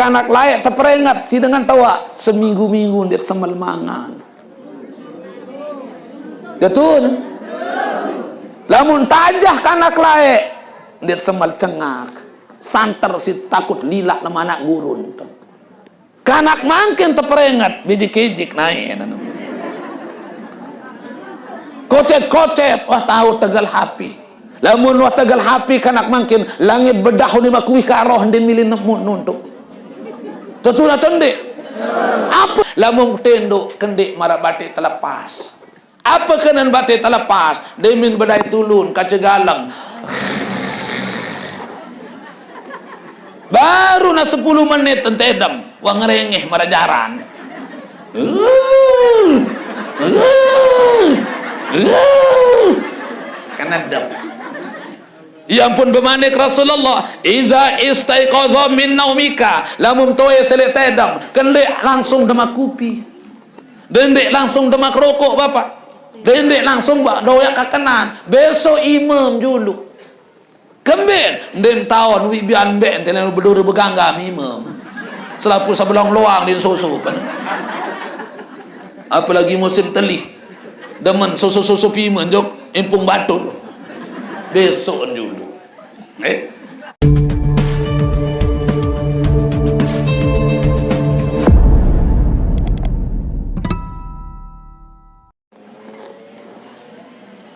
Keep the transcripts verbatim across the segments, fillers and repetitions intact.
Kanak laék teperinget, si dengan tawa, seminggu-minggu ndeq semel mangan. Betul? Lamun tajah kanak laék, ndeq semel cengak. Santer si takut lilaq leman anak gurun. Kanak mangkin teperinget, bijik-ijik naen. Kocet-kocet, wah, tao tegel H P. Lamun wah tegel H P kanak mangkin, langit bedah ni makuih karoh ndeq mele nemu nuntuk. Betul atau ndeq? Ape lamun tendok kendeq maraq bateq telepas? Ape kenen bateq telepas? Demin bedai tulun, kace galeng. Baru na sepuluh menit entedem, wah ngerengeh maraq jaran. Uh, uh, uh. Kenedem. Ya ampun, bemanik Rasulullah, "Iza istaiqaza min naumika," lamun toe seleq tedem, kendeq langsung demak kupi. Dendeq langsung demak rokok, Bapak. Dendeq langsung baq doyak kakenan. Besok imem juluq. Kembeq, nden taon uiq bian mbeq ente leno bedore begangga mimem. Selapuq sebelong loang din susu pen. Apalagi musim telih. Demen susu-susu pimen jok impung batur. Besok juluq. Eh?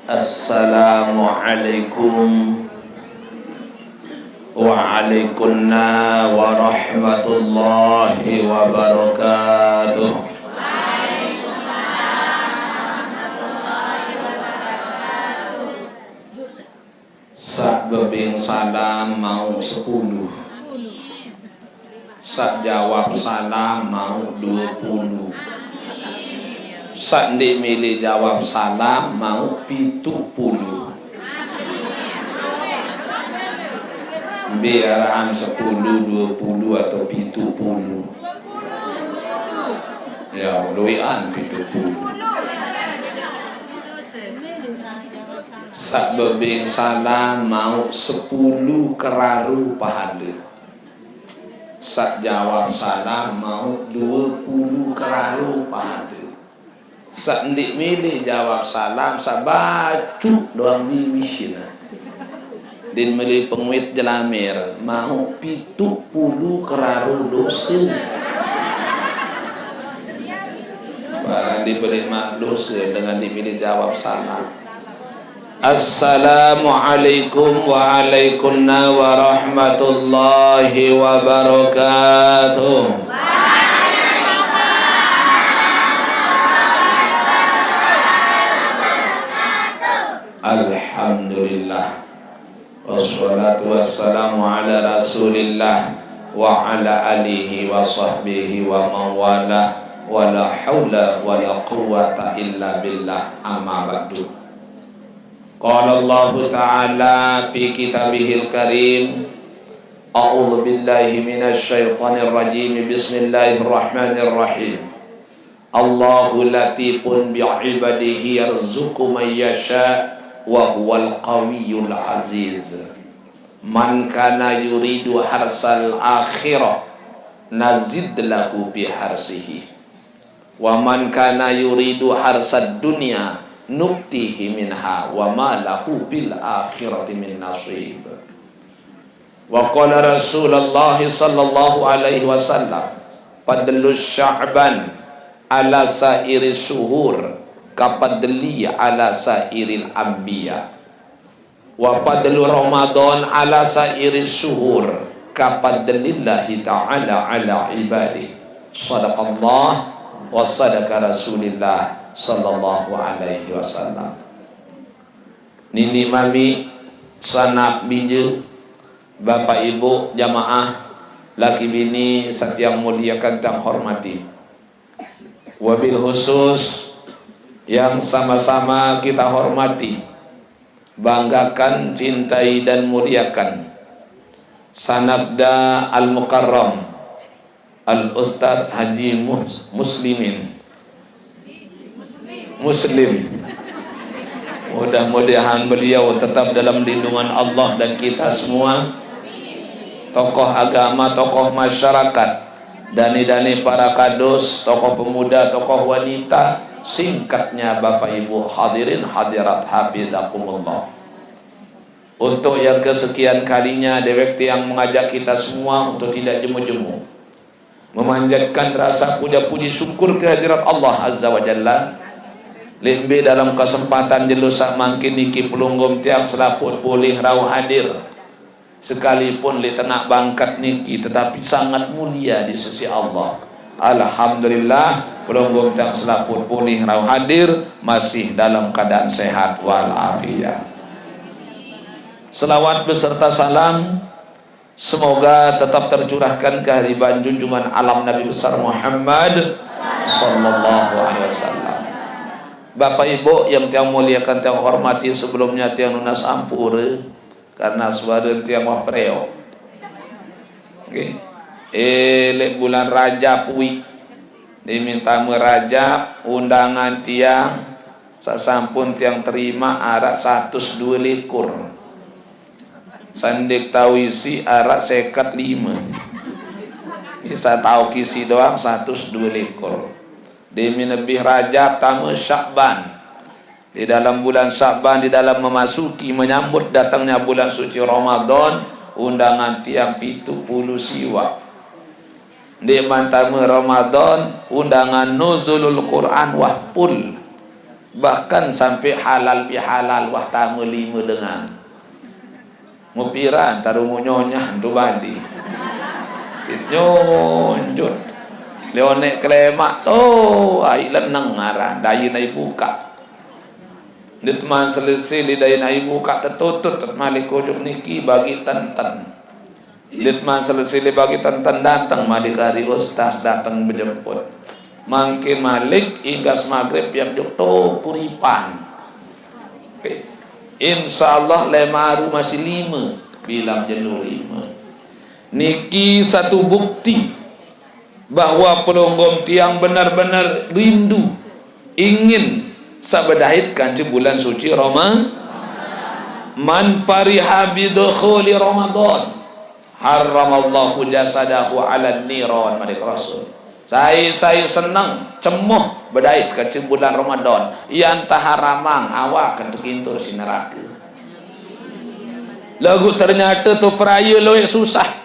Assalamualaikum. Waalaikumsalam warahmatullahi wabarakatuh. Saq bebeng salam mauq sepulu. Saq jawab salam mauq due pulu. Saq ndeq mele jawab salam mauq pitu pulu. Mbe araqan sepulu, due pulu, atau pitu pulu? Ya, lueqan pitu pulu. Saq bebeng salam mauq sepulu keraru pahale. Saq jawab salam mauq due pulu keraru pahale. Saq ndeq mele jawab salam, saq bacuq doang biwisne. Din mele penguit jelamer, mauq pitu pulu keraru dose. Barang diberi mak dose dengan ndeq mele jawab salam. Assalamualaikum waalaikumsalam warahmatullahi wabarakatuh. Alhamdulillah. Wassalatu wassalamu ala Rasulillah wa ala alihi wa sahbihi wa man walah, wa la haula wa la quwwata illa billah, amma ba'du. Qala Allahu ta'ala fi kitabihil karim, a'udzu billahi minasy syaithanir rajim. Bismillahirrahmanirrahim. Allahu latifun bi ibadihi yarzuqu man yasha wa huwal qawiyyul aziz. Man kana yuridu harsal akhirah nazid lahu bi harsihi. Wa man kana yuridu harsad dunya nu'tihi minha wa ma lahu fil akhirati min nasib. Wa qala Rasulullah sallallahu alaihi wasallam, "Fadlu Sya'ban ala sa'iri syuhur ka fadli ala sa'iril anbiya. Wa fadlu Ramadan ala sa'iri syuhur ka fadlillahi ta'ala ala ibadih." Sadaqallah wa sadaqa Rasulillah sallallahu alaihi wasallam. Niniq mamiq, sanak bije, bapak ibu, jamaah, laki bini saq tiang muliakan, tiang hormati. Wabil khusus yang sama-sama kita hormati, banggakan, cintai, dan muliakan, Sanakda Al-Mukarram, Al-Ustadz Haji Mus-, Muslimin. Muslim. Mudah-mudahan beliau tetap dalam lindungan Allah dan kita semua. tokoh agama, tokoh masyarakat, dani-dani para kadus, tokoh pemuda, tokoh wanita, singkatnya Bapak Ibu hadirin hadirat hafizakumullah. Untuk yang kesekian kalinya, dewek tiang mengajak kita semua untuk tidak jemu-jemu memanjatkan rasa puja-puji syukur kehadirat Allah Azza wa Jalla. Lembe dalam kesempatan jelo sak mangkin niki pelungguh tiang selaput polih rauh hadir. Sekalipun di tengah bangkat niki, tetapi sangat mulia di sisi Allah. Alhamdulillah, pelungguh tiang selaput polih rauh hadir masih dalam keadaan sehat walafiat. Selawat beserta salam semoga tetap tercurahkan kehariban junjungan alam Nabi besar Muhammad sallallahu alaihi wasallam. Bapak Ibu yang tiang muliakan, tiang hormati, sebelumnya tiang nunas ampura karena suara tiang wah preok. Okey. Eh, lek bulan Rajab wi. Diminta me Rajab undangan tiang sasampun tiang terima arak satus dua likur. Sandik tau isi arak seket lima. Isa tau kisi doang satus dua likur. Demi lebih Rajab tama Syakban. Di dalam bulan Syakban, di dalam memasuki, menyambut datangnya bulan suci Ramadan, undangan tiang pitu puluh siwak. Di mantama Ramadan, undangan nuzulul Quran wah pul. Bahkan sampai halal bihalal wah tama lima dengan. Mupiran tarumu nyonyah tu bandi. Sit nyonjut. Leonek kelemak tu, ai leneng arah, daya nai buka. Dit man selesai di daya nai buka, tetutut malik ujuk niki bagi tenten. Dit man selesai di bagi tenten, datang malik hari ustaz datang menjemput. Mangkin malik inggas maghrib yang juk tu puripan. Insya Allah lemaru masih lima, bilang jelu lima. Niki satu bukti bahwa pelungguh tiang benar-benar rindu, ingin sabedahit kanca bulan suci Roma. Man fariha bidukhuli Ramadan, harramallahu jasadahu ala niron, madik Rasul. Sai-sai seneng, cemoh, bedait kanca bulan Ramadan, yang taharamang awak kentuk intur si neraka. Lagu ternyata tu peraya luwih susah.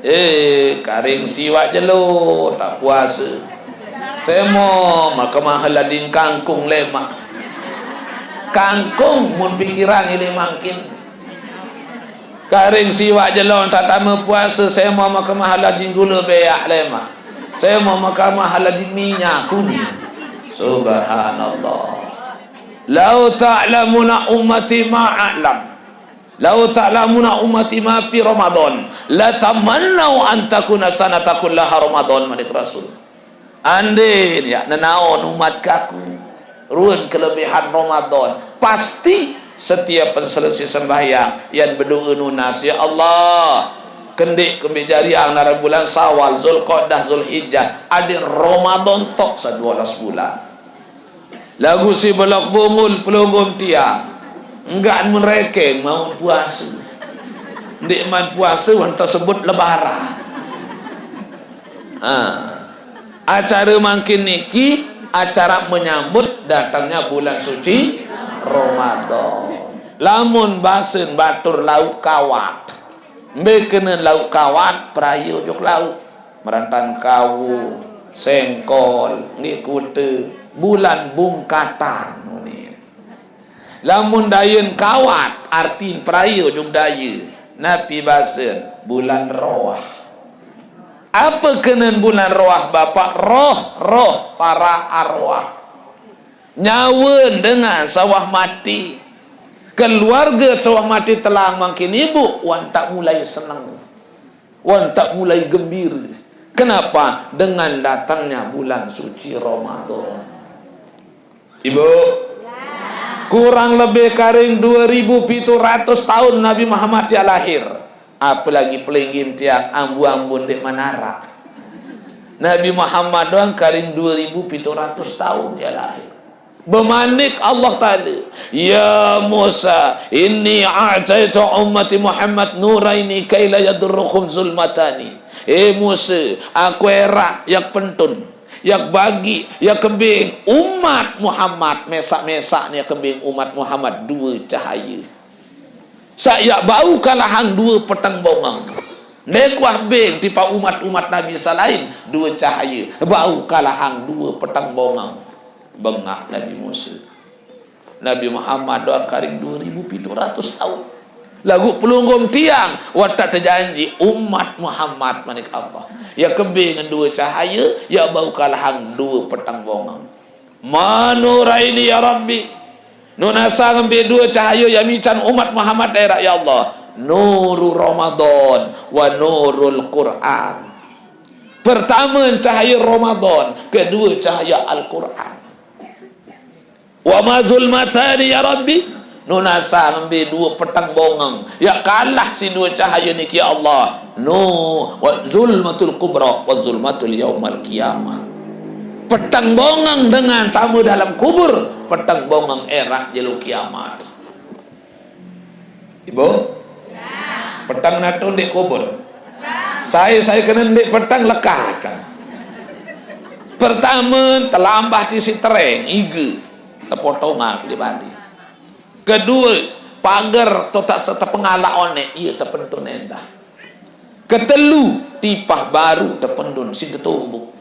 Eh, karing siwak jelo tak puasa. Semo maka mahal lading kangkung lemak. Kangkung mun pikiran ini mangkin. Karing siwak jelo tak tama puasa, semo maka mahal lading gula beak lemak. Semo maka mahal lading minyak kuning. Subhanallah. Lau ta'lamuna ummati ma a'lam. Lau ta'lamuna ummati ma fi Ramadan, la tamannau an takuna sanata kullaha Ramadan, manik Rasul. Andin ya nenaon umat kaku ruan kelebihan Ramadan, pasti setiap penselesai sembahyang yang berdoa nunas, ya Allah, kendik kembi jariang naran bulan Sawal, Zulqa'dah, Zulhijjah, adin Ramadan tok sa dua belas bulan. Lagu si belok bungul pelungguh tiang. Enggak merekeng mau puasa. Ndik man puasa wan tersebut lebaran. Ha. Acara mangkin niki acara menyambut datangnya bulan suci Ramadan. Lamun basen batur lauk kawat. Mbe kena lauk kawat, perayu juk lauk. Merantan kawu, sengkol, nggih kute, bulan bungkatan. Lamun dayen kawat, artin perayu juk daye. Napi basen, bulan roh. Apa kenen bulan roh, Bapak? Roh, roh para arwah. Nyawa dengan sawah mati. Keluarga sawah mati telang mangkin ibu, wan tak mulai senang. Wan tak mulai gembira. Kenapa? Dengan datangnya bulan suci Ramadan. Ibu, kurang lebih karing dua ribu pitu ratus tahun Nabi Muhammad dia lahir. Apalagi pelinggih tiang ambu-ambu ndik manara. Nabi Muhammad doang karing dua ribu pitu ratus tahun dia lahir. Bemanik Allah Taala, "Ya Musa, inni a'taitu ummati Muhammad nuraini kaila yadurruhum zulmatani." Eh Musa, aku erak yak pentun, yak bagi, yak kebeng umat Muhammad, mesak-mesak ni yak kebeng umat Muhammad dua cahaya. Sak yak bau kalahang dua petang bongong. Ndai kuah beng tipa umat-umat Nabi salain dua cahaya. Bau kalahang dua petang bongong. Bengak Nabi Musa. Nabi Muhammad doang karing dua ribu pitu ratus taun. Lagu pelunggom tiang, watak tejanji umat Muhammad manik Allah. Ya kebeng dua cahaya, ya bau kalahang dua petang bongong. Manuraini ya Rabbi. Nunasa ngembe dua cahaya ya mican umat Muhammad erak ya Allah. Nuru Ramadan wa nurul Quran. Pertama cahaya Ramadan, kedua cahaya Al-Quran. Wa ma zulmatani ya Rabbi. Nunasa ngembe dua petang bongong. Ya kalah si dua cahaya niki ya Allah. Nu wa zulmatul kubra wa zulmatul yaumal qiyamah. Petang bongong dengan tamu dalam kubur, petang bongong erak jelo kiamat. Ibu? Petang natu ndik kubur. Saya saya kena ndik petang lekah kan. Pertama, telambah tisi tereng, iga. Tepotongan di bandi. Kedua, pagar totak serta pengalak onek, iya tepentun endah. Ketelu, tipah baru tependun si tetumbuk.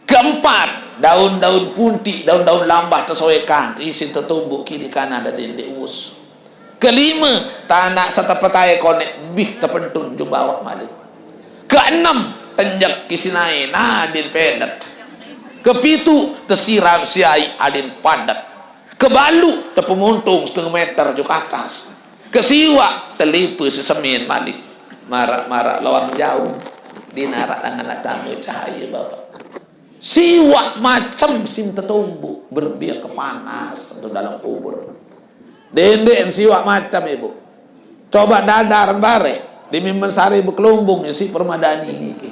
Keempat, daun-daun puntik, daun-daun lambah tesoekang, isi tetumbuk kiri kanan dan dendek us. Kelima, tanak serta petai konek bih tepentun jumba awak malik. Keenam, tenjek kisinae nadin pedet. Kepitu, tesiram siai adin padet. Kebalu tepemuntung setengah meter juk atas. Kesiwak telipe sesemin malik. Marak-marak lawang jauh. Dinarak dengan latang cahaya bapa. Siwak macam sin tetumbuk berbiak ke panas untuk dalam kubur. Dendek siwak macam ibu. Coba dadar bareh di Mimensari bekelumbung isi permadani niki.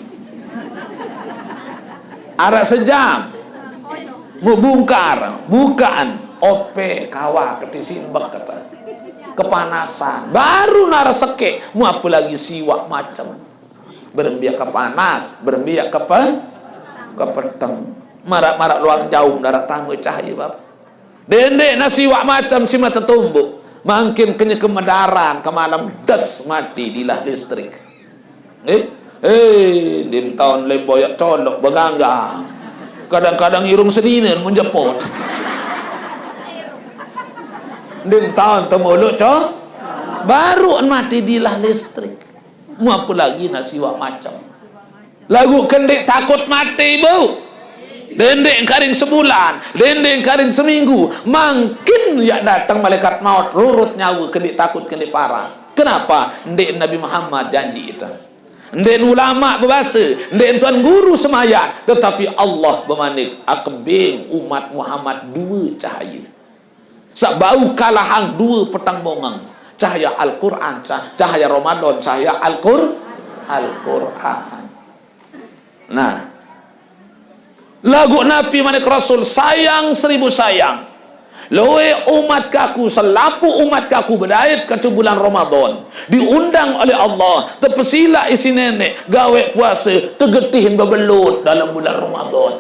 Arak sejam. Mu bungkar, bukaan. Ope kawa keti simbek kata. Kepanasan. Baru nara sekek, mu apa lagi siwak macam. Berembiak ke panas, berembiak ke pe, ke peteng. Marak-marak luang jauh darat tangga cahaya bapa. Dendek nasi wak macam si mata tumbuk. Mangkin kenya kemedaran ke malam des mati dilah listrik. Eh, eh, din taun lemboyak colok beganggang. Kadang-kadang irung seninen menjepot. Din taun temuluk co. Baru mati dilah listrik. Mu apa lagi nasi wak macam. Lagu kendik takut mati, Bu. Dendek karing sebulan, dendek karing seminggu. Mangkin yak datang malaikat maut, rurut nyawa kendik takut, kendik parah. Kenapa? Ndik Nabi Muhammad janji itu. Ndik ulama bebasa, ndik tuan guru semayat, tetapi Allah bemanik, akebing umat Muhammad dua cahaya. Sak bau kalahang dua petang bongeng. Cahaya Al-Quran, cah-, cahaya Ramadan, cahaya Al-Qur-, Al-Quran. Nah. Lagu Nabi manik Rasul, sayang seribu sayang. Loe umat kaku, selapu umat kaku bedait kacu bulan Ramadan. Diundang oleh Allah, tepesila isi nenek, gawe puasa, tegetihin bebelut dalam bulan Ramadan.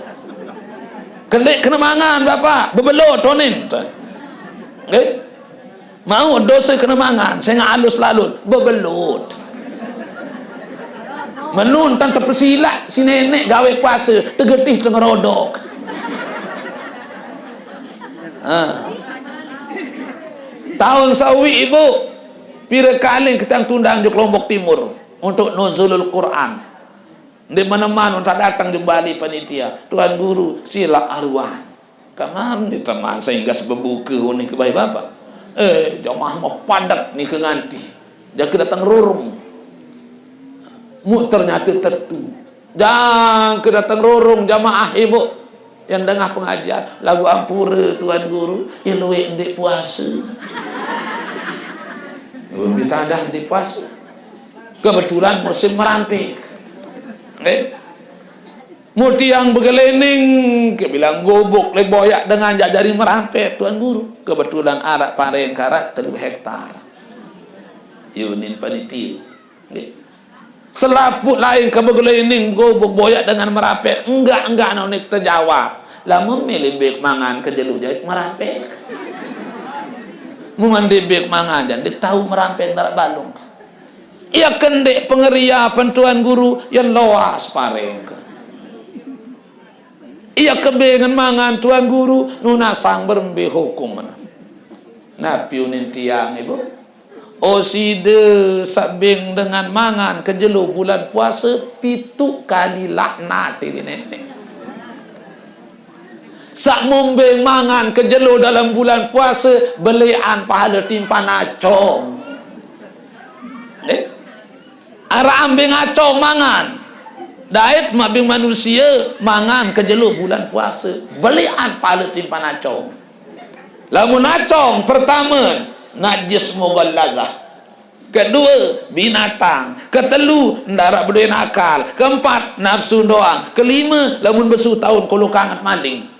Kendik kena mangan, Bapak, bebelut, tonin. Eh? Mau dosa kena mangan, saya ngak alus lalut, bebelut. Menun tan terpesilak si nenek gawe puasa, tegetih tengerodok. Ha. Tahun sawi ibu, pira kali kita tundang di Lombok Timur untuk nuzulul Quran. Di mana-mana tak datang di Bali panitia, Tuan Guru, sila aruan. Kaman ni teman sehingga sebebuka ni kebai bapa. Eh, jamaah mau padat ni ke nganti. Jaka datang rorong. Mu ternyata tetu. Jangka datang rorong jamaah ibu yang dengah pengajian, lagu ampura Tuan Guru, ya luwek ndik puasa. Belum ditadah ndik puasa. Kebetulan musim merampik. Eh? Mutiang begelening, kebilang gubuk le boyak dengan jak jari merampek Tuan Guru. Kebetulan arak pareng karat telu hektar. Yunin panitia. Nggih. Selaput lain ke begelening gubuk boyak dengan merampek. Enggak, enggak nonik terjawab. Lamun milih bek mangan ke jelu jari merampek. Mun mandi bek mangan, jangan tahu merampek darat balung. Ia kendek pengeria pen Tuan Guru, ia loas pareng ke. Ia kebingan mangan Tuan Guru, nunasang berembe hukum mana. Napi unin tiang, Ibu? Oh, side sabing dengan mangan ke jelo bulan puasa, pitu kali laknat di nenek. Sak mumbing mangan ke jelo dalam bulan puasa, belian pahala timpan acong. Eh? Arak ambing acong mangan. Dait mabing manusia mangan ke jelo bulan puasa. Belian pahala timpan acong. Lamun acong, pertama, najis mughallazah. Kedua, binatang. Ketelu, ndarak beduen akal. Keempat, nafsu doang. Kelima, lamun besu taun kolo kanget maling.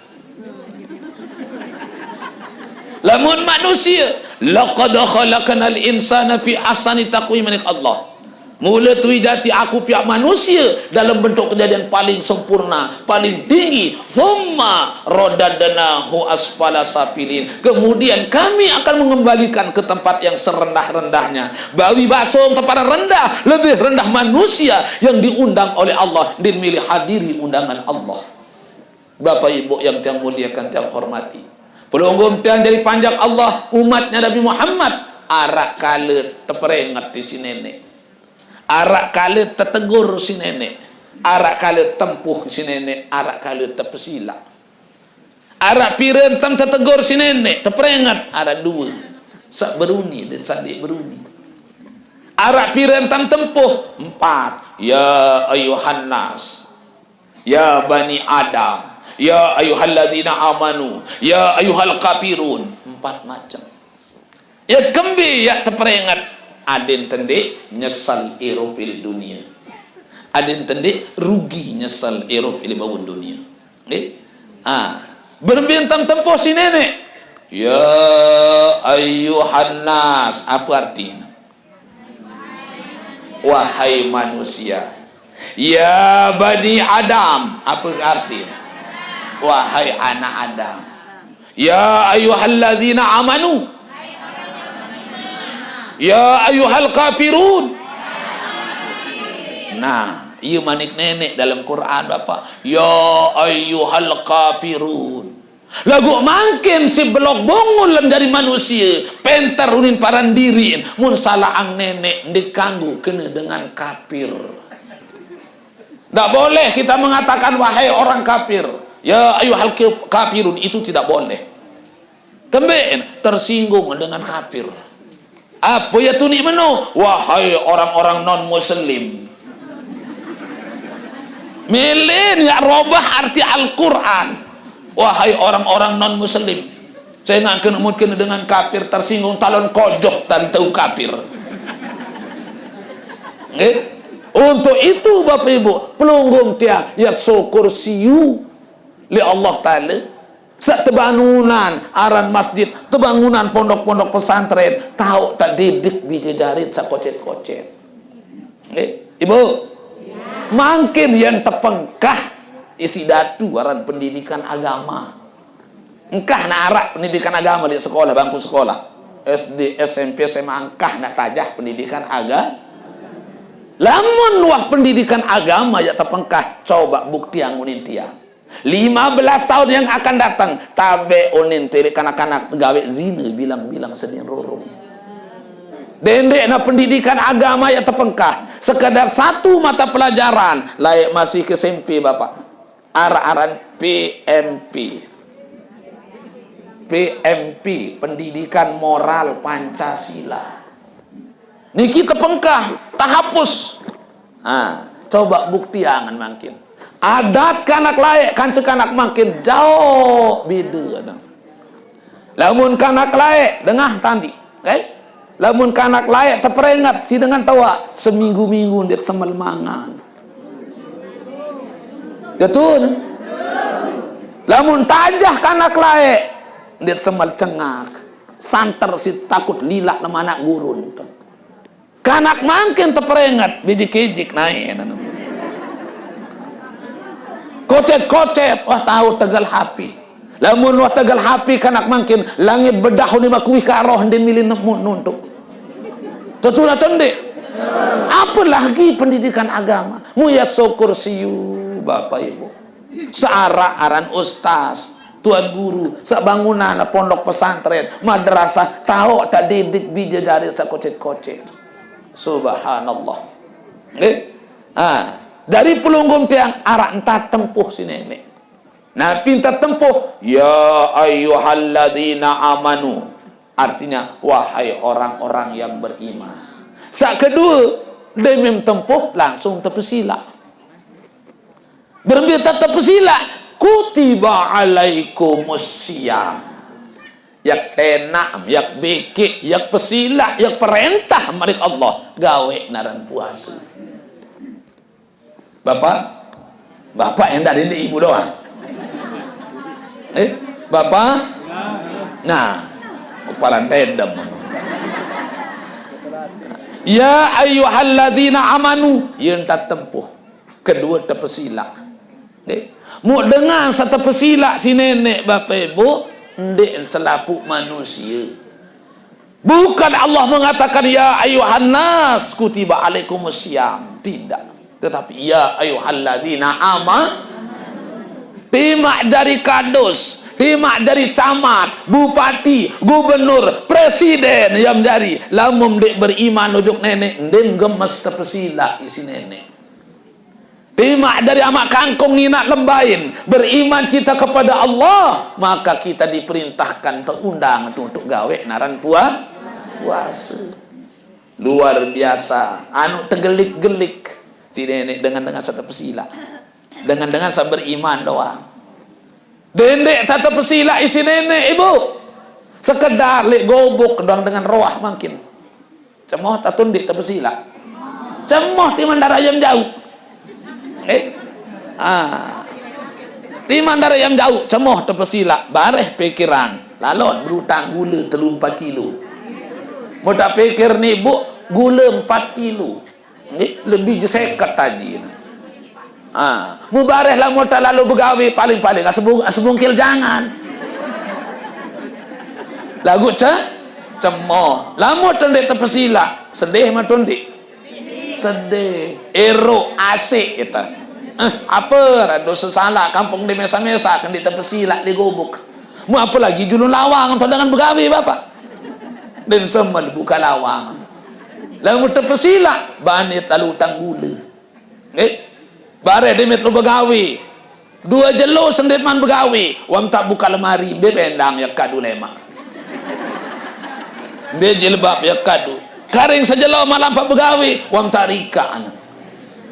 Lamun manusia, laqad khalaqnal insana fi ahsani taqwim, manik Allah. Mula tui jati aku piak manusia dalam bentuk kejadian paling sempurna, paling tinggi. Thumma radadnahu asfala safilin. Kemudian kami akan mengembalikan ke tempat yang serendah-rendahnya. Bawi basong tempat rendah, lebih rendah manusia yang diundang oleh Allah, din milih hadiri undangan Allah. Bapak Ibu yang tiang muliakan, tiang hormati. Pelunggung tiang jari panjak Allah, umatnya Nabi Muhammad, arak kala teperingat di si nenek. Arak kala tetegur si nenek. Arak kala tempuh si nenek. Arak kala tepesila. Arak pira ntem tetegur si nenek, teperingat, arak dua. Sak beruni dan sak dik beruni. Arak pira ntem tempuh, empat. Ya ayuhan nas. Ya bani Adam. Ya ayuhalladzina amanu. Ya ayuhal kafirun. Empat macam. Ya kembe ya teperingat. Adin tendik nyesal irupil dunia. Adin tendik rugi nyesal irupil bawun dunia. Nggih? Ah, berembe ntem tempuh si nenek. Ya ayuhan nas, apa artinya? Wahai manusia. Ya bani Adam, apa arti? Wahai anak Adam. Ya ayuhalladzina amanu. Ya ayuhal kafirun. Nah, iya manik nenek dalam Quran, Bapak. Ya ayuhal kafirun. Lagu mangkin si belok bongol lem jari manusia, penter unin paran diri, mun salah ang nenek, ndik kanggo kena dengan kafir. Tidak boleh kita mengatakan, "Wahai orang kafir." Ya ayuhal kif-, kafirun, itu tidak boleh. Kemben tersinggung dengan kafir. Apa ya tuni meno? Wahai orang-orang non-muslim. Milen ya robah arti Al-Quran. Wahai orang-orang non-muslim. Saya nggak kena mungkin dengan kafir tersinggung talon kojoh tadi tahu kafir. Nggih? Untuk itu Bapak Ibu, pelunggung tiang ya syukur siu li Allah Ta'ala. Sak tebangunan aran masjid, tebangunan pondok-pondok pesantren, tahu tak didik biji jarit sak kocet-kocet. Nggih, Ibu. Mangkin yang tepengkah isi datu aran pendidikan agama. Engkah nak arak pendidikan agama di sekolah, bangku sekolah. S D, S M P, S M A engkah nak tajah pendidikan agama. Lamun wah pendidikan agama ya tepengkah, coba bukti angunin tiang. Lima belas tahun yang akan datang, tabe unin tilik kanak-kanak gawe zina bilang-bilang sedin rorong. Dendek na pendidikan agama yang tepengkah, sekadar satu mata pelajaran, layak masih ke S M P, Bapak. Arak-aran P M P. P M P, Pendidikan Moral Pancasila. Niki tepengkah, tahapus. Ha, coba bukti angan mangkin. Adat kanak laek, kanca kanak mangkin jauh beda. Lamun kanak laek, dengah tadi. Eh? Lamun kanak laek teperingat, si dengan tawa, seminggu-minggu ndet semel mangan. Betul? Lamun tajah kanak lae, ndeq semal cengak. Santer siq takut lilaq leman anak gurun. Kanak mangkin teperenget, bijik-ijik nae. Kocet-kocet, wah, tao tegel hapi. Lamun wah tegel hapi kanak mangkin, langit bedah ni makuih karoh ndeq mili nemu nuntuk. Tetu atau ndeq? Apalagi pendidikan agama. Mu ya syukur siu, Bapak Ibu. Searaq aran ustaz, tuan guru, saq bangunan pondok pesantren, madrasah, taoq taq didik bije jari saq kocet-kocet. Subhanallah. Nggih? Ah, dari pelungguh tiang araq entat tempuh siq Neneq. Napi entat tempuh? "Ya ayyuhalladzina amanu." Artinya, "Wahai orang-orang yang beriman." Saq kedue, demim tempuh langsung tepesilaq. Berembe tetep pesilaq, kutiba alaikumus siyam. Yaq tenaq, yaq bekeq, yaq pesilaq, yaq perentah manik Allah, gaweq naran puase. Bapak, Bapak endah dini ibu doang. Eh, Bapak? Nah, paran tedem. Ya ayyuhalladzina amanu, yen tak tempuh. Kedue tepesilaq. Nggih. Muq dengan saq tepesilaq siq Neneq, Bapak Ibu, ndeq selapuq manusie. Bukan Allah mengatakan, "Ya ayyuhan nas, kutiba alaikumus siyam." Tidak. Tetapi, "Ya ayyuhalladzina ama-," timaq jari kadus, timaq jari camat, bupati, gubernur, presiden, yam jari, lamun ndeq beriman ojok Neneq, ndeq gemes tepesilaq isiq Neneq. Timaq jari amaq kangkung nginaq lembain, beriman kita kepada Allah, maka kita diperintahkan, teundang untuk gaweq naran pua-, puase. Luar biasa, anu tegelik-gelik. Siq Neneq dengan-dengan saq tepesilaq. Dengan-dengan saq beriman doang. Dendeq saq tepesilaq isiq Neneq, Ibu. Sekedar leq gubuk doang dengan roah mangkin. Cemoh atau ndeq tepesilaq? Cemoh, timaq ndaraq yam jauq. Eh? Ah. Timaq ndaraq yam jauq, cemoh tepesilaq, bareh pikiran. Lalot berutang gule telu empat kilo. Mau tak pikir ni, Bu, gule empat kilo. Nggih, lebih je seket taji. Ah, mubareh lamun tak lalu begawe, paling-paling asebung-, asebungkil jangan. Laguq ce-, cemoh. Lamun tendeq tepesilaq, sedih ma tendeq? Sedih. Erok asik kita. Eh, apa rado sesalaq kampung di mesa-mesa, kan di tepesilaq di gubuk. Mu apa lagi julun lawang, atau dengan begawe, Bapak? Den semel buka lawang. Lamun tepesilaq, bani lalu utang gule. Nggih. Bareh demit lu begawe. Due jelo sendeqman begawe, wam tak buka lemari, mbe bendang yaq kadu lemaq. Mbe jilbab yaq kadu. Karing sejelo malam pak begawe, wam tak rikaq.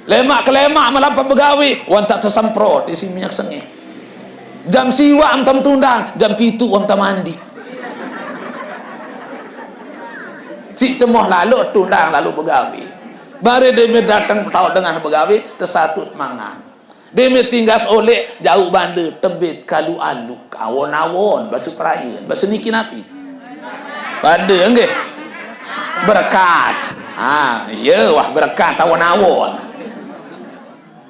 Lemaq ke lemaq malam pak begawe, wam tak tesemprot isiq minyak sengeh. Jam siwaq wam tak tundang, jam pituq wam tak mandi. Siq cemoh lalu tundang lalu begawe. Bareh demit dateng taoq dengan begawe, tesatut mangan. Demit tinggas oleq jauq bande, tebit kalu-alu, awon-awon, base Prayen, base niki napi? Bande, nggih. Berkat. Ha, iya, wah, berkat, awon-awon.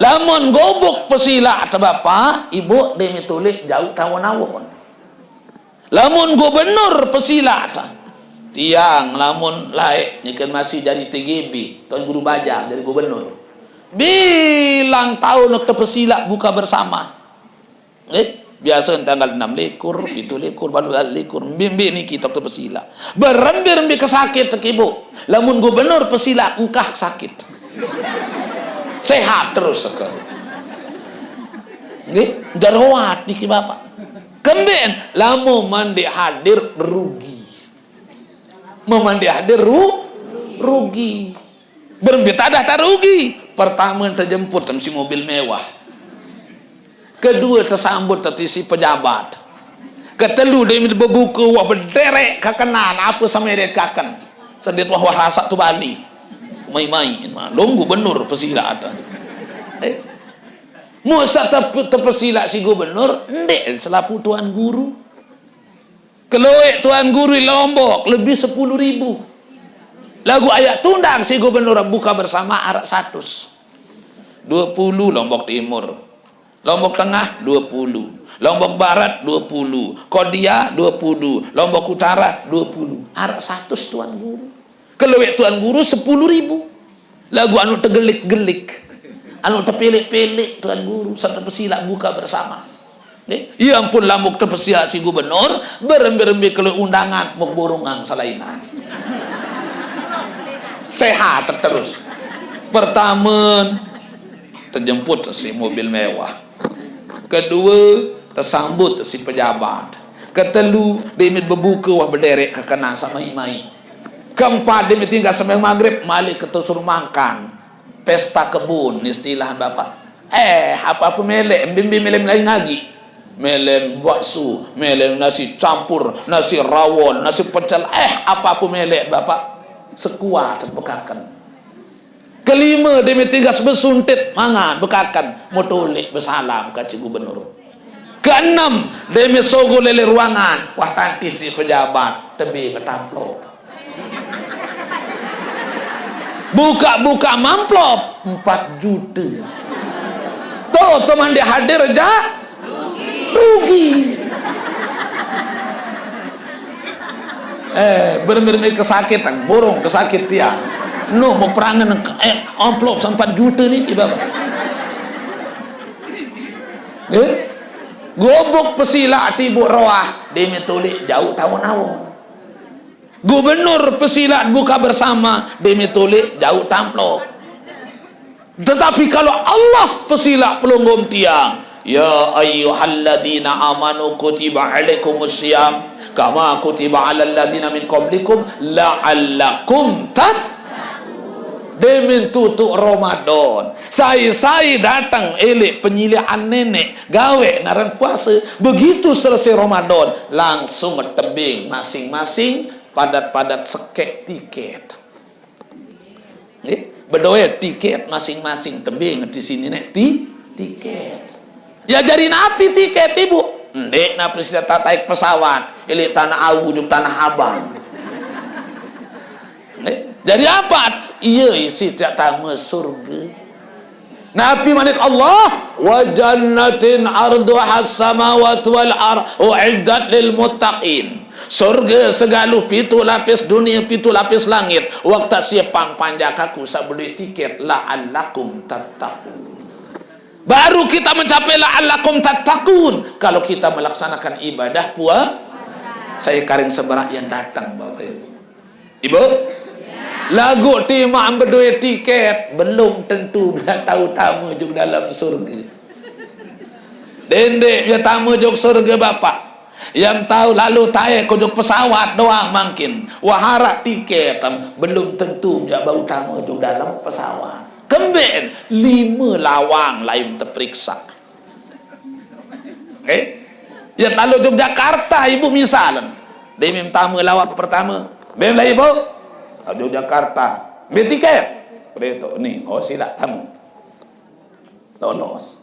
Lamun gubuk pesilaq te Bapak, Ibu, demit oleq jauq tawon-awon. Lamun gubernur pesilaq ta, tiang lamun laeq nike masih jari T G B, Tuan Guru Bajang jari gubernur. Bilang taun tepesilaq buka bersama. Nggih, biasa tanggal enam likur, pitu likur, balu likur, mbe-mbe niki tok tepesilaq. Berembe-rembe ke sakit tekibu. Lamun gubernur pesilaq engkah sakit. Sehat terus seke. Nggih, jeroat niki Bapak. Kemben, lamun mandeq hadir rugi. Memandeq hadir ru-, rugi. Berembe tadah tak rugi. Pertame tejemput mesti mobil mewah. Kedue tesambut tetisi pejabat. Ketelu demit bebuke wah bederek kakenan, ape same dekaken. Sendeq wah, wah rasaq tu bali. Mai-mai, ma, lom gubernur pesilaq ta. Eh. Mosok tep-, tepesilaq siq gubernur, ndeq selapuq tuan guru. Kelueq tuan guru Lombok lebih sepuluh ribu. Laguq ayat tundang siq gubernur buka bersama araq satus. Due puluh Lombok Timur. Lombok Tengah, due puluh. Lombok Barat, due puluh. Kodia, due puluh. Lombok Utara, due puluh. Araq satus tuan guru. Kelueq tuan guru sepuluh ribu. Laguq anuq tegelik-gelik, anuq tepeleq-peleq tuan guru, saq tepesilaq buka bersama. Nggih? Ie ampun lamun tepesilaq siq gubernur, berembe-rembe kelueq undangan, muk burungang selainan. Sehat terus. Pertame, tejemput siq mobil mewah. Kedue, tesambut siq pejabat. Ketelu, deq mit bebuke wah bedereq kekenan saq maiq-maiq. Keempat, deq mit tinggal sembahyang magrib, malik ke suruh makan. Pesta kebun, istilah Bapak. Eh, ape-ape meleq, mbe-mbe meleq lain lagi. Meleq bakso, meleq nasi campur, nasi rawon, nasi pecel, eh, ape-ape meleq, Bapak. Sekuat bekaken. Kelime, deq mit tigas besuntit mangan, bekaken, metoleq besalam kance gubernur. Keenem, deq mit sogol leq ruangan, wah tantis siq pejabat, tebeng amplop. Bukaq-bukaq amplop, empat jute. Tuh, tuh mande hadir jaq, rugi. Eh, berembe-rembe kesakit, burung kesakit tiang. No, mau perangen, eh, amplop sempat juta niki, Bapak. Eh? Gubuk pesilaq tibuq roah, deq mit toleq jauq tawon-awon. Gubernur pesilaq buka bersama, deq mit toleq jauq tamplop. Tetapi kalau Allah pesilaq pelungguh tiang, "Ya ayyuhalladzina amanu kutiba alaikumus siyam kama kutiba alal ladzina min qablikum la'allakum tat-" Demen tutuq Ramadan, sai-sai dateng eleq penyiliqan neneq, gaweq naren puase. Begitu selesai Ramadan, langsung tebeng masing-masing, padat-padat sekeq tiket. Nggih, bedoe tiket masing-masing, tebeng di sini neq ti-, tiket. Ya, jari napi tiket, Ibu? Ndeq napi sida taek pesawat, ileq Tanah Awu juk Tanah Abang. Nggih. Jari ape? Iye isiq tiaq tame surge. Napi manik Allah, "Wa jannatin arduhas samawati wal ard uiddat lil muttaqin." Surge segaluh pituq lapis dunie, pituq lapis langit, wah tasiepang panjak Aku saq bedoe tiket, la'allakum tattaqun. Baru kita mencapai la'allakum tattaqun kalau kita melaksanakan ibadah pua-, saya karing seberaq yang datang, Bapak Ibu. Ibu? Laguq timaq bedoe tiket, belum tentu tau tame juk dalem surge. Dendeq ye tame juk surge, Bapak. Yam tau lalo taek juk pesawat doang mangkin. Wah araq tiket, belum tentu ye bau tame juk dalem pesawat. Kembeq? Lime lawang lain teperiksa. Eh? Ye lalo juk Jakarta, Ibu, misalen. Demen tame lawang pertame. Mbe meleq, Ibu? Juk Jakarta. Mbe tiket? Keretoq ni. Oh, silaq tame. Lolos.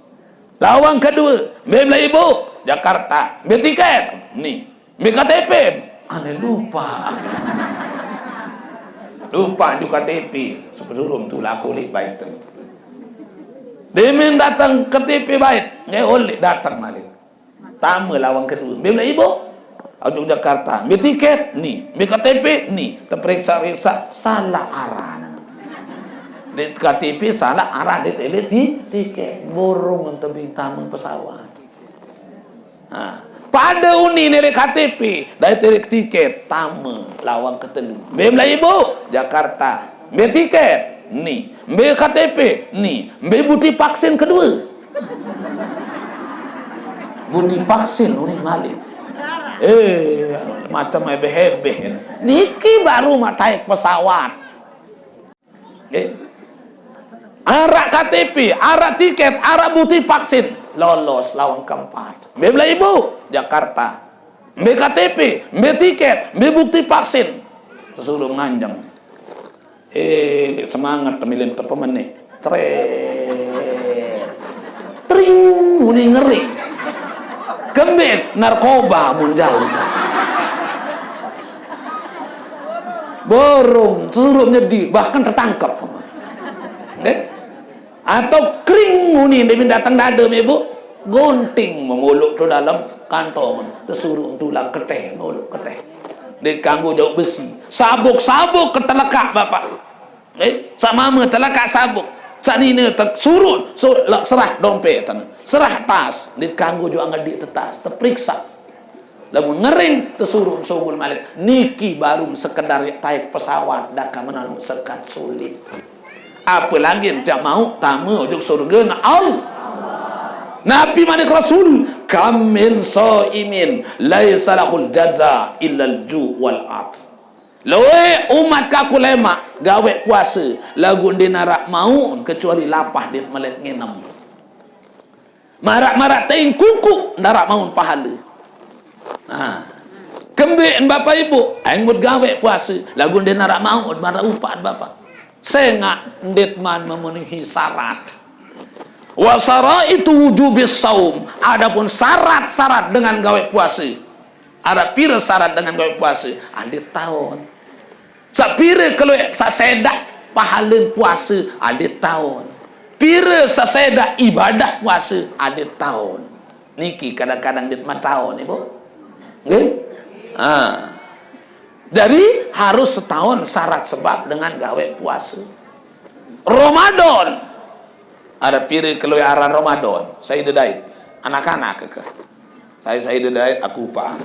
Lawang kedue, mbe meleq, Ibu? Jakarta. Mbe tiket? Ni. Mbe K T P? Ane lupaq. Lupaq juk K T P. Sepesuruh tu laku leq bait tu. Demen dateng K T P bait, ngeq oleq dateng malik. Tame lawang kedue. Mbe meleq, Ibu? Juk Jakarta. Mbe tiket? Ni. Mbe K T P? Ni. Teperiksa-riksa, salaq arah. Leq K T P salaq arah, deq teleq ti-, tiket. Burung tebeng tame pesawat. Ha. Pade unin leq K T P, dait leq tiket, tame lawang ketelu. Mbe meleq, Ibu? Jakarta. Mbe tiket? Ni. Mbe K T P? Ni. Mbe bukti vaksin kedue? Bukti vaksin unin malik. Eh, macem ebeh-ebeh. Niki baru maq taek pesawat. Nggih. Araq K T P, araq tiket, araq bukti vaksin, lolos lawang keempat. Mbe meleq, Ibu? Jakarta. Mbe K T P, mbe tiket, mbe bukti vaksin. Sesuruh nganjeng. Eh, semangat temilin tepemenik. Tret. Tring. Uni ngeri. Kembit narkoba mun jauh. Borong, tesuruh nyedi, bahkan tertangkap. Eh? Atau kering uni dia datang dada, Ibu. Gunting menguluk tu dalam kantong. Tesuruh tulang keteh, menguluk keteh. Dia kanggo jauh besi. Sabuk-sabuk ketelekak, Bapak. Eh, sak mama telakak sabuk. Sak nina te-, surut, sur-, la-, serah dompet tana. Serah tas, dikanggo jua ngedik tetas, teperiksa. Lamun ngering, tesuruh sogol malik. Niki baru sekedar taik pesawat, daka menanu sekat sulit. Apalagi ente mau tama ujung surga na Allah. Nabi manik Rasul, "Kam min shaimin laisa lahul jaza illal ju' wal 'athas." Luweh umat kaku lemak gawe puasa, lagu ndeq naraq mauq kecuali lapah dait melet nginem. Maraq-maraq teing kuku ndaraq mauq pahale. Nah, kembeqn Bapak Ibu, aing mut gawe puase, lagu ndeq naraq mauq maraq upaqn Bapak. Sengaq ndeqman memenuhi syarat. Wa syaraitu wujubis shaum, adapun syarat-syarat dengan gawe puase, araq pire syarat dengan gawe puase? Adeq taon. Saq pire kelueq saq sedaq pahalen puase? Adeq taon. Pire saq sedaq ibadah puase? Adeq taon. Niki kadang-kadang ndeqman taon, Ibu. Nggih? Ah. Jadi, harus setaon syarat sebab dengan gawe puase. Ramadan. Araq pire kelueq aran Ramadan? Sai dedait. Anak-anak ke? Sai, sai dedait, aku upaq.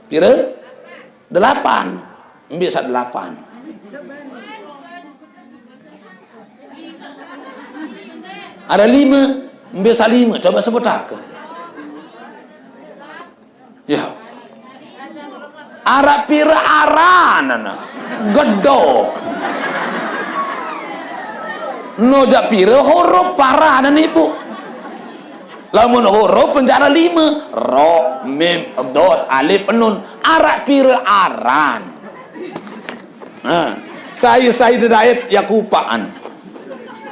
Pire? Delapan. Mbe saq delapan? Araq lime. Mbe saq lime? Coba sebutake. Ya. Araq pire aranne? Gedok. No jaq pire huruf aranne, Ibu? Lamun huruf penjara lime, ra, mim, dhad, alif, nun. Araq pire aran? Nah, sai-sai dedait yaq upaqn.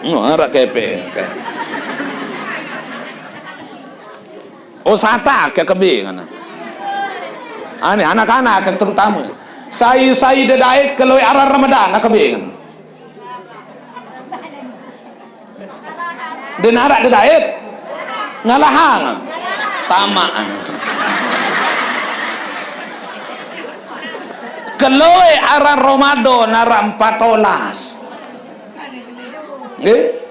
No, araq kepeng. Oh, satak yaq kebeng. Ane anak-anak terutama. Sai-sai dedait kelueq aran Ramadan, nah kebeng. Ndeq naraq dedait. Ngalahang. Tamaq. Kelueq aran Ramadan araq empat olas. Nggih.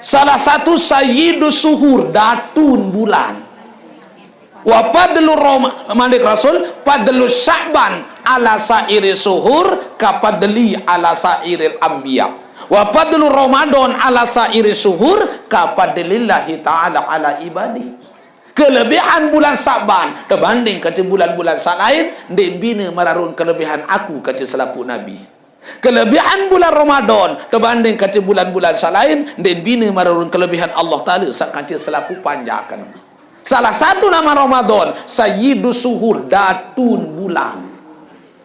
Salah satu sayyidus suhur, datun bulan. Wa fadlu Roma-, manik Rasul, fadlu Sya'ban ala sa'iri suhur ka fadli ala sa'iril anbiya. Wa fadlu Ramadan ala sa'iri suhur ka fadlillahi ta'ala ala ibadih. Kelebihan bulan Sya'ban tebanding kance bulan-bulan saq lain, ndeq bine mararun kelebihan aku kance selapuq nabi. Kelebihan bulan Ramadan tebanding kance bulan-bulan saq lain, ndeq bine mararun kelebihan Allah Taala saq kance selapuq panjaken. Salah satu nama Ramadan, Sayyidus Suhur, datun bulan.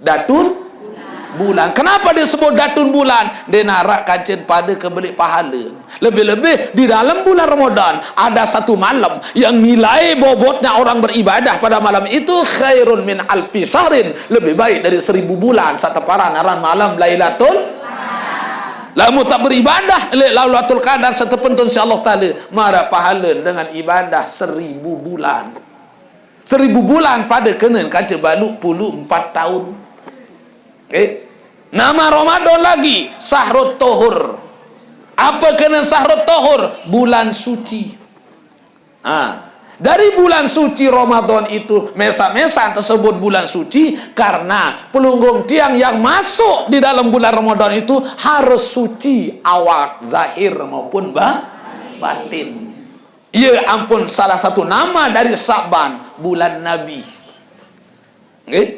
Datun bulan. Kenapa disebut datun bulan? Ndeq naraq kancen pade kebeleq pahale. Lebih-lebih di dalam bulan Ramadan ada satu malam yang nilai bobotnya orang beribadah pada malam itu khairun min alfi syahrin, lebih baik dari seribu bulan, saq teparan aran malam Lailatul. Lamun taq beribadah leq Lailatul Qadar saq tepentun siq Allah Taala, maraq pahale dengan ibadah seribu bulan. Seribu bulan pade kenen kance baluq puluq empat taun. Oke. Nama Ramadan lagi, Sahrut Tuhur. Apa kenen Sahrut Tuhur? Bulan suci. Ah, dari bulan suci Ramadan itu, mesaq-mesaq tersebut bulan suci karena pelunggung tiang yang masuk di dalam bulan Ramadan itu harus suci awak zahir maupun ba-, batin. Ye ampun, salah satu nama dari Sa'ban, bulan Nabi. Nggih?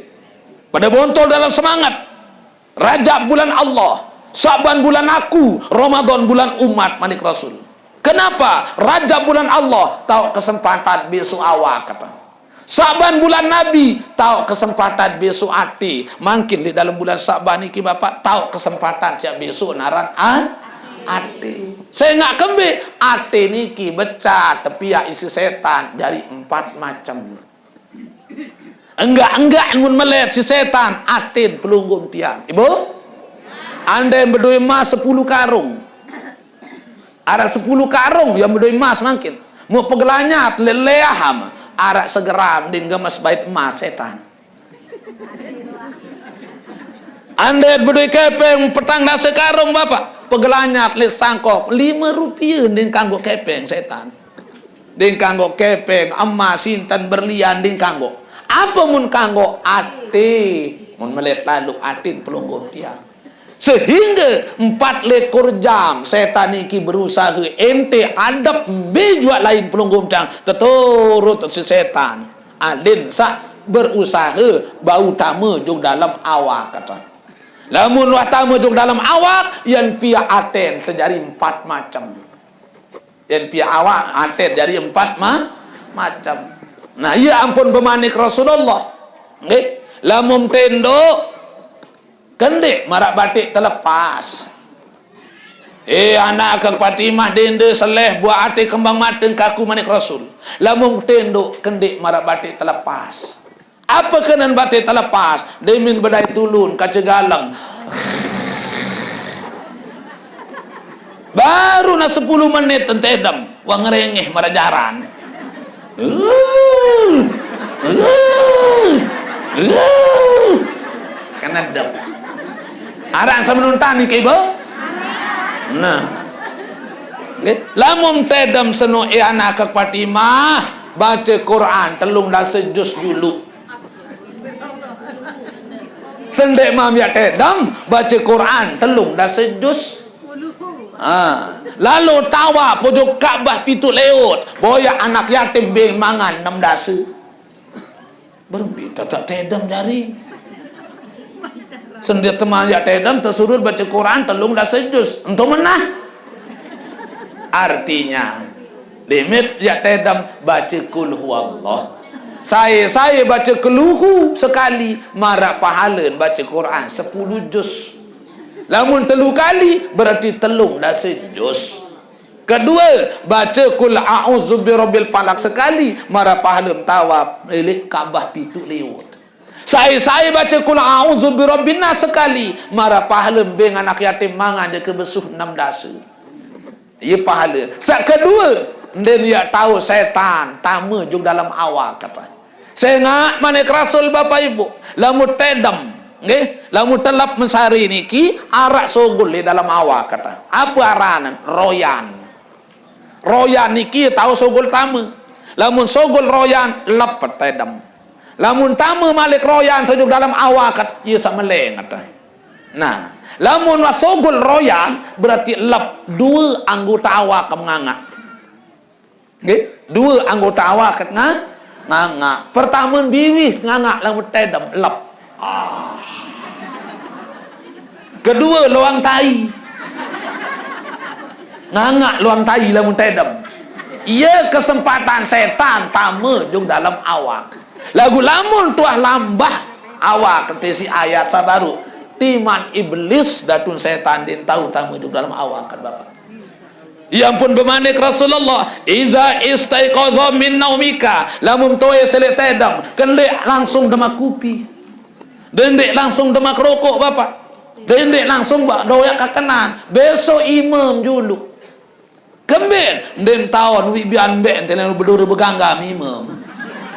Pada bontol dalam semangat. Rajab bulan Allah, Sa'ban bulan aku, Ramadan bulan umat, manik Rasul. Kenapa? Rajab bulan Allah, taoq kesempatan besok awak, kata. Sa'ban bulan Nabi, taoq kesempatan besok ate. Mangkin di dalam bulan Sa'ban niki, Bapak, taoq kesempatan siap besok naran a-, Ate. Sengaq kembe? Ate niki becat tepiaq isiq setan jari empat macem. Enggak-enggak mun melet siq setan, aten pelungguh tiang. Ibu? Andai bedoe emas sepulu karung. Araq sepulu karung yang bedoe emas mangkin. Muq pegelanyat leq leaham, araq segeram din gemes bait emas setan. Andai bedoe kepeng petang dase karung, Bapak, pegelanyat leq sangkok, lime rupie din kanggo kepeng setan. Din kanggo kepeng, emas, sinten, berlian, din kanggo. Ape mun kanggo? Ate. Mun melet lalo aten pelungguh tiang. Sehingge empat likur jam setan niki berusahe ente adep mbe juaq lain pelungguh tiang teturut siq setan. Adin saq berusahe bau tame jok dalem awak, kata. Lamun wah tame jok dalem awak, yen piaq aten tejari empat macem. Yen piaq awak, aten jari empat ma-, macem. Nah, ie ampun bemanik Rasulullah. Nggih, lamun tendok, kendeq maraq batik telepas. Eh, anak akang Fatimah, dende seleh, buaq ate kembang mate kaku, manik Rasul. Lamun tendok, kendeq maraq batik telepas. Ape kenen batik telepas? Demin bedait tulun, kace galeng. Baru nah sepulu menit tentedem, wah ngerengeh maraq jaran. Uh, uh, uh. Kenedem. Araq semenuntan niki, Bu? Nah. Nggih, lamun tedem seno, eh, anak akang Fatimah, bace Quran telung dase juz juluq. Sendeq mamiaq tedem, bace Quran telung dase juz. Ha. Lalo tawaf ojok Ka'bah pituq leot, boyaq anak yatim beng mangan enem dase. Berembe tetep tedem jari. Sendeq temamiaq tedem, tesuruh bace Quran telung dase juz. Ento menah. Artinya, demit yaq tedem bace Qul Huwallah. Sae-sae bace Qul Hu sekali, maraq pahalen bace Quran sepulu juz. Lamun telu kali, berarti telung dase juz. Kedue, bace Qul A'udzu Birabbil Falaq sekali, maraq pahalen tawaf eleq Ka'bah pituq leot. Sae-sae bace Qul A'udzu Birabbin Nas sekali, maraq pahale beng anak yatim mangan jangke besuh enem dase. Ie pahale. Saq kedue, ndeqn yaq tao setan tame jok dalem awak, kata. Sengaq manik Rasul, Bapak Ibu, lamun tedem, nggih, lamun telep mesari niki araq sogol leq dalem awak, kata. Ape aranne? Royan. Royan niki tao sogol tame. Lamun sogol royan, lepet tedem. Lamun tame malik royan ojok dalem awak, ie saq meleng, kata. Nah, lamun wah sogol royan, berarti lep due anggota awak ngangaq. Nggih, due anggota awak nga-, ngangaq. Pertame biwih ngangaq lamun tedem, lep. Ah. Kedue, loang tai. Ngangaq loang tai lamun tedem. Ie kesempatan setan tame jok dalem awak. Laguq lamun tuah lambah awak, tesi ayat saq baruq, timaq iblis datun setan ndeqn tao tame jok dalem awak, kan Bapak. Ie ampun bemanik Rasulullah, "Iza istaiqaza min naumika," lamun toe seleq tedem, kendeq langsung demaq kupi. Dendeq langsung demaq rokok, Bapak. Dendeq langsung baq doyaq kakenan. Besoq imem juluq. Kembeq, ndeqn taon uiq bian mbeq ente leq bedore begangga imem.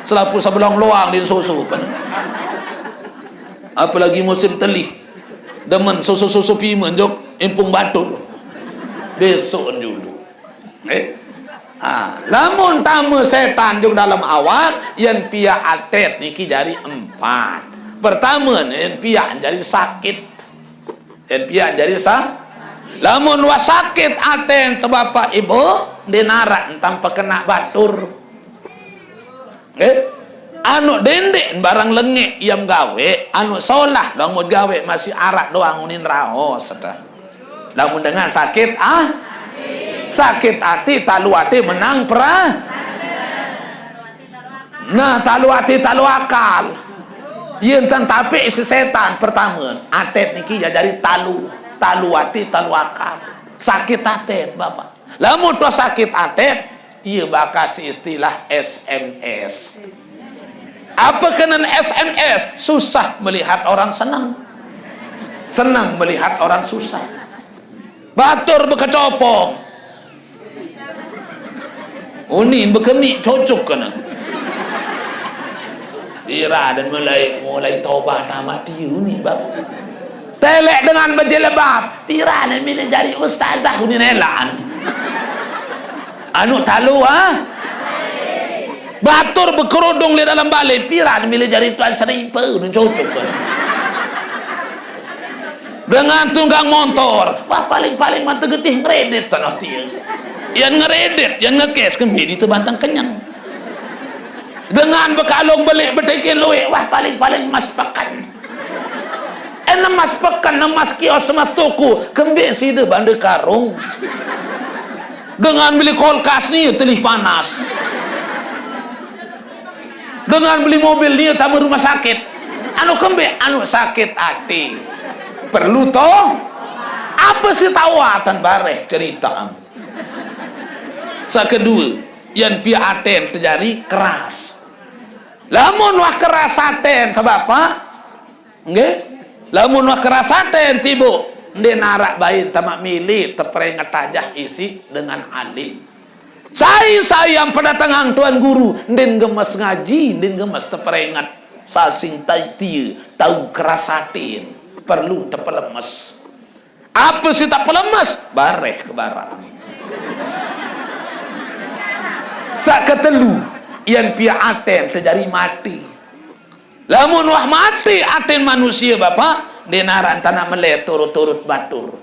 Selapuq sebelong loang din soso pen. Apalagi musim telih. Demen soso-soso pimen jok impung batur. Besoq juluq. Eh? Ha, lamun tame setan jok dalem awak, yen piaq atet niki jari empat. Pertame, yen piaq jari sakit. Yen piaq jari sa-, lamun wah sakit aten te Bapak Ibu, ndeqn araq entan pekenak batur. Nggih? Anuq dendeq barang lengeq iem gaweq, anuq solah doang mut gaweq masih araq doang unin raos, sede. Lamun dengan sakit, ah, sakit ati, talu ati menang pera-, Nah, talu ati, talu akal. Ie entan tapiq siq setan pertame. Atet niki ie jari talu, talu ati, talu akal. Sakit atet, Bapak. Lamun tuah sakit atet, ieu bakal istilah S M S. Apa kenen S M S? Susah melihat orang senang. Senang melihat orang susah. Batur bekecopong. Unin bekemik cocok kena. Pira dan mulai, mulai tobat tamat dia unin, Bapak. Telek dengan berjilbab. Pira dan bila jadi ustazah unin elan. Anu talu, ah? Batur bekerudung di dalam balik. Pira dan bila jadi tuan seripa unin cocok kena. Dengan tunggang montor, wah, paling-paling mata getih ngeredit tanah dia. Yang ngeredit, yang ngekes kembali itu bantang kenyang. Dengan bekalung belik betekin luik, wah, paling-paling emas pekan. Eh, emas pekan, emas kios, emas toko, kembali sida banda karung. Dengan beli kulkas ni telih panas. Dengan beli mobil ni tamu rumah sakit. Anu kembali, anu sakit hati. Perlu toh? Apa sih tawatan bareh cerita? Sa kedua, yang pia aten terjadi keras. Lamun wah keras aten ke Bapak, nggih? Lamun wah keras aten tiba, nde narak bain tamak mili teperingat tajah isi dengan alim. Sai-sai yang pedatangan Tuan Guru, nde gemes ngaji, nde gemes teperingat. Sasing tai tia, tau keras aten, perlu tepelemes. Apa sih tak pelemes? Bareh ke barang. Sak ketelu, yang pia aten terjadi mati. Lamun wah mati aten manusia, Bapak, di naran tanah meleh turut-turut batur.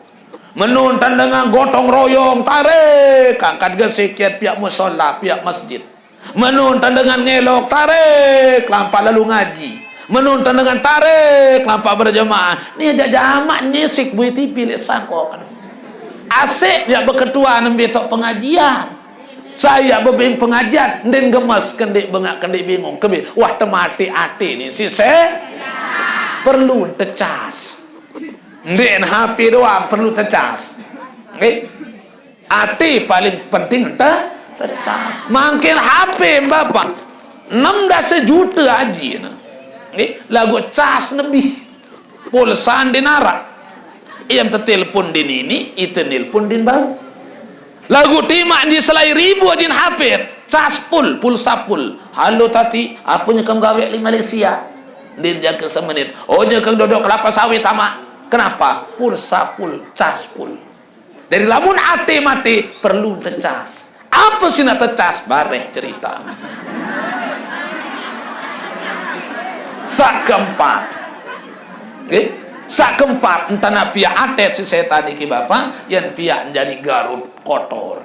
Menun tandangan gotong royong, tarik, angkat gesik kiat pihak musola, pihak masjid. Menun tandangan ngelok, tarik, lampak lalu ngaji. Menun tandangan tarik, lampak berjamaah. Ni aja jamak nyisik bui tipi lek sangkok. Asik ya beketua nembe tok pengajian. Saya bebing pengajian, ndin gemes, kendik bengak, kendik bingung, kebe. Wah, temati ati ni si se. Perlu tecas. Ndin H P doang perlu tecas. Nggih. Ati paling penting te tecas. Mangkin H P Bapak enam belas juta aji na. Nggih, lagu cas lebih. Pulsa ndin arak. Iam tetelpon din ini, itu nelpon din bau. Lagu timak di selai ribu ajin H P, cas pul, pulsa pul. Halo tati, apa nyekam gawe li Malaysia? Din jaga semenit. Oh, nyekam dodok kelapa sawit tamak. Kenapa? Pulsa pul, cas pul. Dari lamun ate mate perlu tecas. Apa sih nak tecas? Bareh cerita. Sak keempat. Eh? Sak keempat, entah nak pihak atet si setan iki Bapak, yang pihak menjadi garut kotor.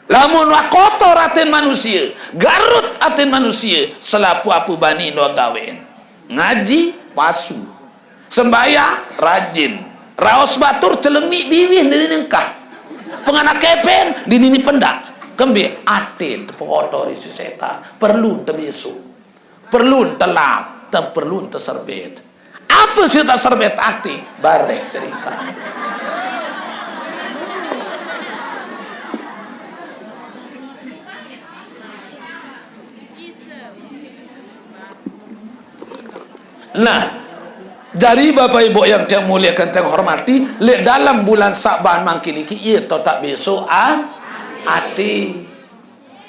Lamun wah kotor atin manusia, garut atin manusia, selapu apa bani doa gawen. Ngaji, pasu. Sembahyang, rajin. Raos batur, celemik biwih, dini nengkah. Penganak kepeng, dini ni pendak. Kembe atin, tepekotor isi setan. Perlu tebisu. Perlu telap, dan perlu teserbet. Apa sih tak serbet ati? Bareh cerita. Nah, dari Bapak Ibu yang saya muliakan, saya hormati, lek dalam bulan Saban mangkin iki, iya totak besok, ah, ati.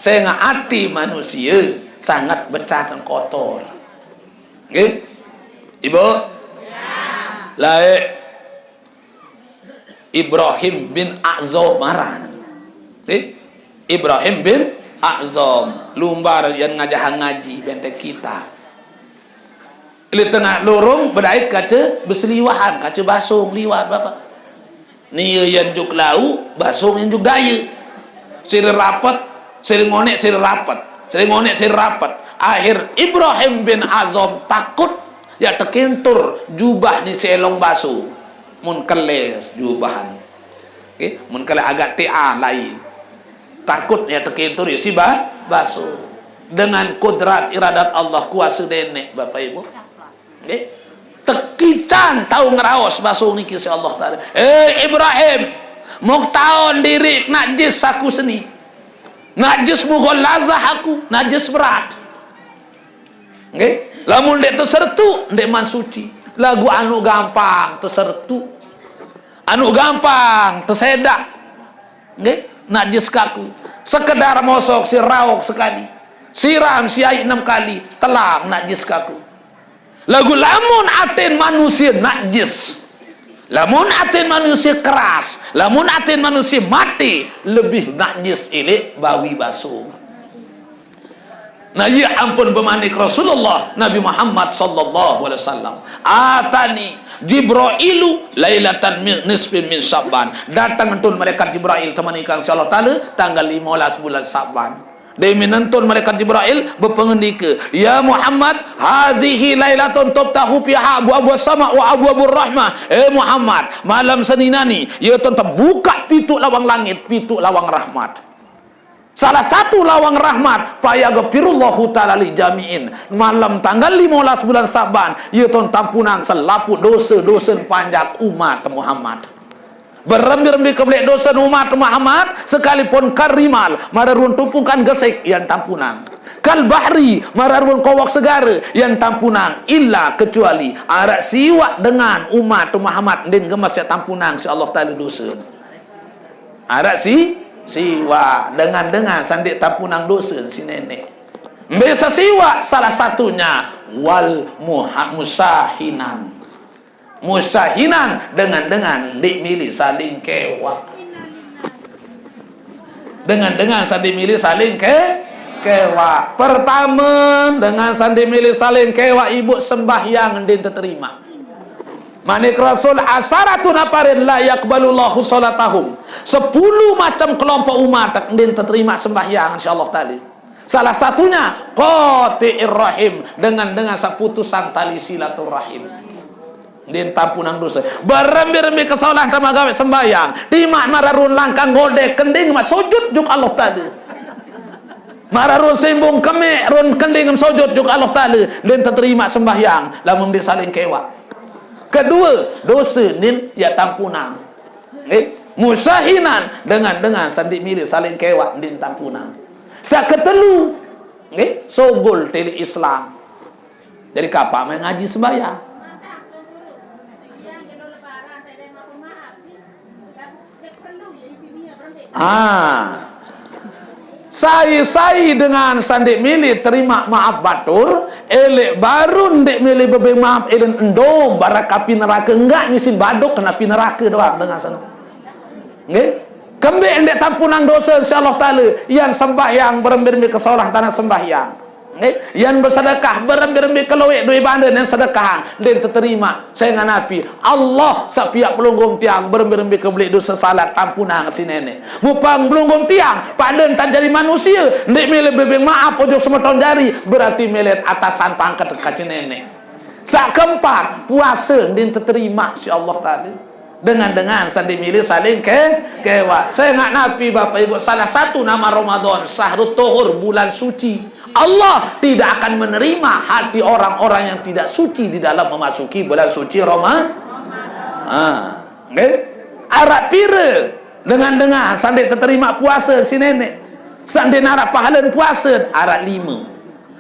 Saya ingat ati manusia sangat becah dan kotor. Nggih? Ibu? Laik Ibrahim bin Azam aran. Nggih? Ibrahim bin Azam, lumbar yang ngajah ngaji benteng kita. Li tengah lorong bedait kaca beseliwahan, kaca basong liwat, Bapak. Nia yang juk lau, basong yang juk daya. Sira rapet, sira ngonek, sira rapet. Sira ngonek, sira rapet. Akhir Ibrahim bin Azam takut, ya tekintur jubah ni selong basong. Mun keles jubahan. Okey, mun keles agak tia lai. Takut ya tekintur isi ba-, basong. Dengan kudrat iradat Allah, kuasa denek, Bapak Ibu. Nggih. Tekican tau ngeraos basong niki si Allah Taala. "Eh, Ibrahim, Mok taon diriq najis aku seni. Najis mughallazah aku, najis berat. Nggih? Lamun ndeq tesertuq, ndeq man suci. Laguq anuq gampang tesertuq. Anuq gampang tesedaq. Nggih? Najis kaku. Sekedar mosok siraoq sekali. Siram siq aiq enem kali, telang najis kaku. Laguq lamun aten manusie najis, lamun aten manusie keras, lamun aten manusie mate, lebih najis ileq bawi baso. Nah, ie ampun bemanik Rasulullah Nabi Muhammad sallallahu alaihi wasallam, "Atani Jibrailu lailatan min, nisfin min Sya'ban." Dateng entun malaikat Jibrail temanikan siq Allah Taala tanggal lime belas bulan Sya'ban. Demen entun malaikat Jibrail bepengendike, "Ya Muhammad, hazihi lailatun tuftahu fiha abwabus sama wa abwabur rahmah." Eh Muhammad, malem seninani, ie ton tebukaq pituq lawang langit, pituq lawang rahmat. Salah satu lawang rahmat, fayaghfirullahu ta'ala li jami'in. Malem tanggal lime belas bulan Saban, ie ton tampunang selapuq dose-dose panjak umat Muhammad. Berembe-rembe kebeleq dose umat Muhammad, sekalipun karimal, maraq ruen tumpukan gesik, yan tampunang. Kal bahri, maraq ruen kowok segare, yan tampunang. Illa, kecuali, araq siwaq dengan umat Muhammad, ndin gemes yaq tampunang siq Allah Taala dose. Araq si, siwaq, dengan-dengan saq ndeq tampunang dose siq Neneq. Mbe saq siwaq? Salah satunya, wal muha-, musahinan. Musahinan, dengan-dengan ndeq mele saling kewaq. Dengan-dengan saq ndeq mele saling ke-, kewaq. Pertame, dengan saq ndeq mele saling kewaq, ibuq sembahyang ndeqn teterimaq. Manik Rasul, "Asaratu nafarin la yaqbalullahu salatahum." Sepulu macem kelompok umat ndeqn teterimaq sembahyang, insyaallah taala. Salah satunya, qati'ir rahim, dengan-dengan saq putusang tali silaturahim. Ndeqn tampunang dose. Berembe-rembe kesolah tama gaweq sembahyang. Timaq maraq ruen langkang godek kending maq sujud juk Allah Taala. Maraq ruen simbung kemeq, ruen kending sujud juk Allah Taala. Ndeqn teterimaq sembahyang lamun ndeq saling kewaq. Kedue, dose ndeqn yaq tampunang. Nggih. Musahinan, dengan-dengan saq ndeq mele saling kewaq ndeqn tampunang. Saq ketelu, nggih, sogol teleq Islam. Jari kapaq meh ngaji sembahyang. Ah. Sai-sai dengan saq ndeq mele terimaq maap batur, eleq baruq ndeq mele bebeng maap, eleq ndom baraq api nerake, enggak ngisin baduk kene api nerake doang dengan saq. Nggih. Kembeq ndeq tampunang dose, insyaallah taala, yan sembahyang berembe-rembe kesolah tana sembahyang. Nggih, yan besedekah, berembe-rembe kelueq dowe bande, yan sedekahang, ndeqn teterimaq. Sengaq napi? Allah saq piaq pelungguh tiang, berembe-rembe kebeleq dose salat, tampunang siq Neneq. Mupang pelungguh tiang, pade ntan jari manusie, ndeq mele bebeng maap ojok semeton jari, berarti mele atasan pangket kance Neneq. Saq keempat, puase ndeqn teterimaq siq Allah Taala. Dengan-dengan saq ndeq mele saling ke-, kewaq. Sengaq napi, Bapak Ibu, salah satu nama Ramadan, syahrut tuhur, bulan suci. Allah tidak akan menerima hati orang-orang yang tidak suci di dalam memasuki bulan suci Roma-, ha, nggih. Araq pire dengan-dengan saq ndeq teterimaq puase siq Neneq? Saq ndeqn araq pahalen puase, araq lime.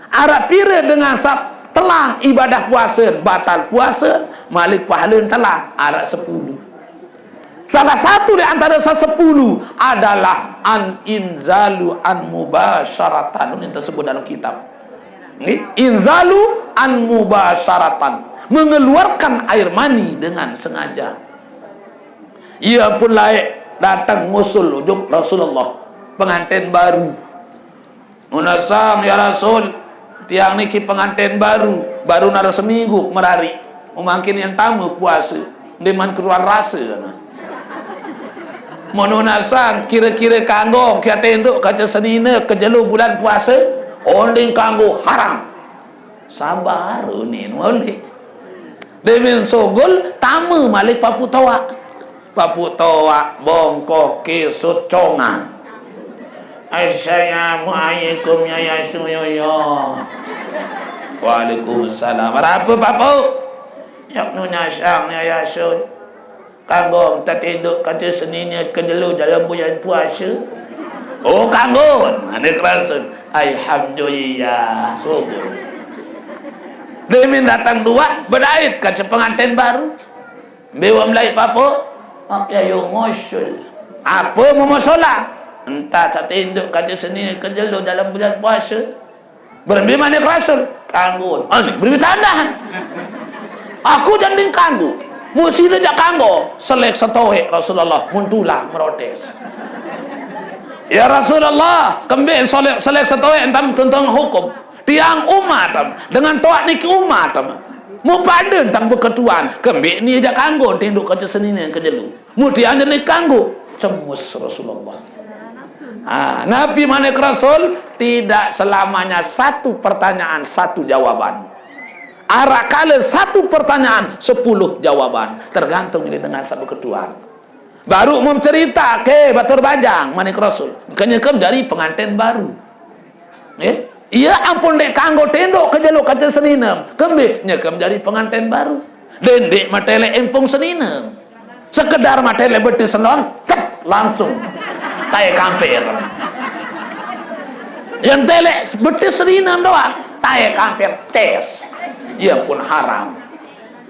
Araq pire dengan saq telah ibadah puase, batal puase, malik pahalen telah, araq sepulu. Salah satu di antara sesepulu adalah an inzalu an mubasyaratan. Ini tersebut dalam kitab. Nggih, inzalu an mubasyaratan. Mengeluarkan air mani dengan sengaja. Ie pun laeq dateng ngusul ojok Rasulullah, penganten baru. Nunasang, "Ya Rasul, tiang niki penganten baru, baru nare seminggu merariq. Mangkin yang tame puase, ndeqman keruan rase." Menunasang, kire-kire kanggo kiaq tendok kance senine kejelo bulan puase, onding kanggo haram. Sabar, unin, oleh. Demen sogol, tame malik papuq toaq. Papuq toaq, bongkok, kisut, congang. "Assalamualaikum, ya, ya, su, ya, ya." "Waalaikumsalam. Araq ape, Papuq?" "Yaq nunasang, ya, ya, su." Kanggo tatinduk kaca senine ke jelo dalam bulan puasa? Oh, kanggo. Mane Rasul. Alhamdulillah. Subuh. Demin datang dua, bedait kaca pengantin baru. Bewa melai papo? Mak ya yo ngosul. Apa mau masalah? Entah tatinduk kaca senine ke jelo dalam bulan puasa. Berembe mane Rasul? Kanggo. Ah, ni berembe tandahan. Aku janding kanggo. Musile jak kanggo. Selek setoek Rasulullah. Mun tulang merotes. Ya Rasulullah, kembe selek, selek setoek entan tentang hukum. Tiang umat em, dengan toak niki umat em. Mu pade tang beketuan, kembe ni jak kanggo tinduk kaca senine ke jelo. Mu tiang janding kanggo. Cemus Rasulullah. Ah, Nabi mane Rasul, tidak selamanya satu pertanyaan, satu jawaban. Arakala satu pertanyaan, sepuluh jawaban. Tergantung ini dengan satu ketuan. Baru mau cerita ke Batur Bajang, mane Rasul. Kenyekem dari pengantin baru. Eh? Ia ampun dek kanggo tinduk ke jelo kaca seninem. Kembe nyekem dari pengantin baru. Dendek matele empung seninem. Sekedar matele betis senon, tek, langsung. Tae kampir. Yang tele betis seninem doang. Tae kampir, ces. Ia pun haram.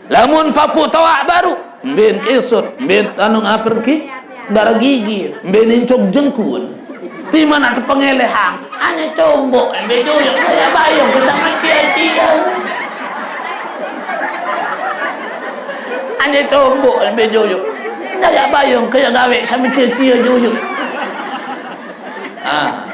Lamun papu toak baru, mbin kisut, mbin anu ngaper ki, darah gigi, mbin incuk jengkun. Ti mana tu pengelehang? Hanya combok, mbin juyuk, ya bayung, kesama cia-cia. Hanya combok, mbin juyuk. Daya bayung, kaya gawe, sama cia-cia juyuk. Ah.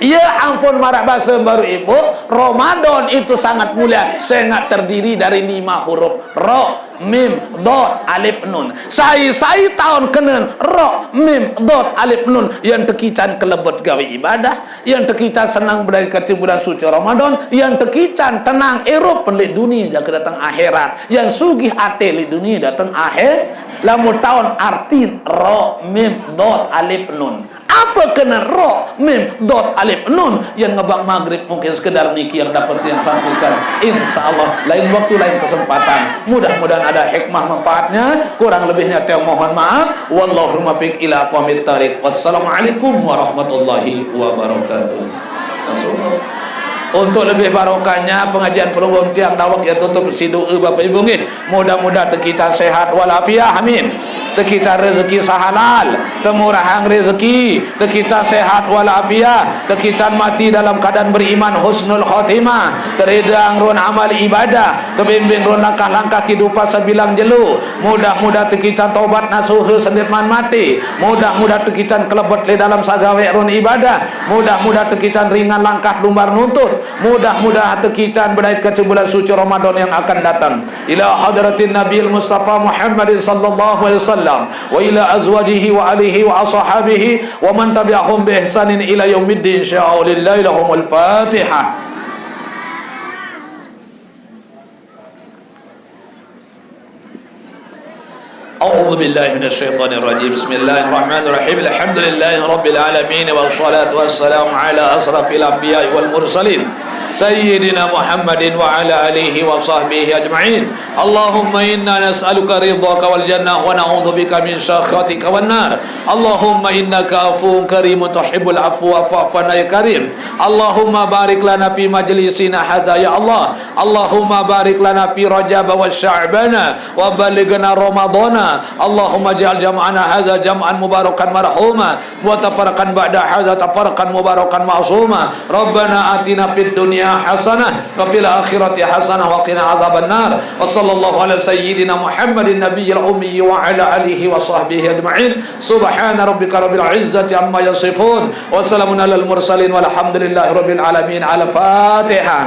Iya ampun, marak basa baru ibu, Ramadan itu sangat mulia, sangat terdiri dari lima huruf. Ro, mim, dot, alif, nun. Sai-sai taun kenen ro, mim, dot, alif, nun. Yang tekican kelebet gawe ibadah, yang tekican senang berada di bulan suci Ramadan, yang tekican tenang erup pelik dunia jaga datang akhirat, yang sugih ate li dunia datang akhir. Lamun taun artin ro, mim, dot, alif, nun. Apa kena ro, mim, dot, alif, nun yang ngebak maghrib? Mungkin sekedar niki yang dapat yang sampaikan. Insya Allah, lain waktu, lain kesempatan. Mudah-mudahan ada hikmah manfaatnya. Kurang lebihnya saya mohon maaf. Wallahul muwaffiq ila aqwamit thariq. Wassalamualaikum warahmatullahi wabarakatuh. Masuk. Untuk lebih barokahnya pengajian pelungguh tiang dawek ya tutup si doa Bapak Ibu nggih. Mudah-mudahan tekican sehat walafiat, amin. Tekican rezeki sahalal, temurahang rezeki, tekican sehat walafiat, tekican mati dalam keadaan beriman husnul khotimah, teridang run amal ibadah, tebimbing run langkah-langkah kehidupan sebilang jelo. Mudah-mudahan tekican tobat nasuha sendit man mati. Mudah-mudahan tekican kelebet le dalam sagawe run ibadah. Mudah-mudahan tekican ringan langkah lumbar nuntut. Mudah-mudahan tekican bedait ke bulan suci Ramadan yang akan datang. Ila hadratin Nabil Mustafa Muhammadin sallallahu alaihi wasallam wa ila azwajihi wa alihi wa ashabihi wa man tabi'ahum bi ihsanin ila yaumiddin. Sya'ulillahi lahumul Fatihah. أعوذ بالله من الشيطان الرجيم. بسم الله الرحمن الرحيم. الحمد لله رب العالمين، والصلاة والسلام على أشرف الأنبياء والمرسلين، سيدنا محمد وعلى آله وصحبه أجمعين. اللهم إنا نسألك رضاك والجنة، ونعوذ بك من سخطك والنار. اللهم إنك عفو كريم تحب العفو فاعف عنا يا كريم. اللهم بارك لنا في مجلسنا هذا يا الله. اللهم بارك لنا في رجب وشعبان وبلغنا رمضان. اللهم اجعل جمعنا هذا جمعا مباركا مرحوما، وتفرقنا بعد هذا تفرقا مباركا معصوما. ربنا آتنا في الدنيا حسنة وفي الآخرة حسنة وقنا عذاب النار. وصلى الله على سيدنا محمد النبي الأمي وعلى آله وصحبه أجمعين. سبحان ربك رب العزة عما يصفون، وسلام على المرسلين، والحمد لله رب العالمين. الفاتحة.